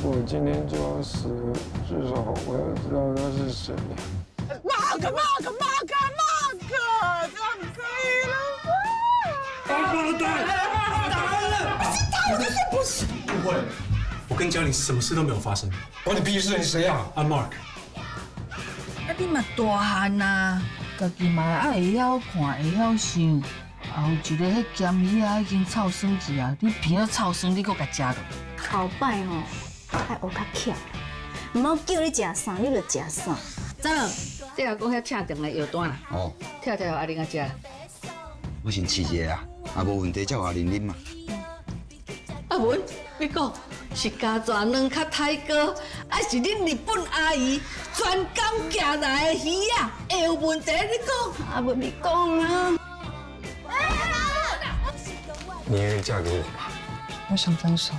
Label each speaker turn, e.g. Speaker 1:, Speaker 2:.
Speaker 1: 果今天就要死了，至少我要知道他是誰。
Speaker 2: 馬克馬克馬克馬克，這樣可以了吧？不是他，我就說不是。
Speaker 3: 不會，我跟嘉玲什麼事都沒有發生。
Speaker 1: 關你屁事！你誰啊？
Speaker 3: I'm Mark。
Speaker 4: 啊，你嘛大漢啊，家己嘛愛會曉看，會曉想。啊，有一個彼鹹魚仔已經臭酸去啊，你鼻仔臭酸，你閣共食落？
Speaker 5: 後擺吼，愛學較巧，毋好叫你食啥，你就食啥。
Speaker 4: 走，這個講遐請定的藥單啦。
Speaker 6: 哦。
Speaker 4: 拆拆予阿玲仔食。
Speaker 6: 我先試一下啊，啊無問題才予阿玲啉嘛。
Speaker 4: 阿文，你講是加蛇卵較太高，還是恁日本阿姨專工寄來的魚仔會有問題？你講。
Speaker 5: 阿文，你講啊。
Speaker 1: 你願意嫁給我嗎？
Speaker 7: 我想分手。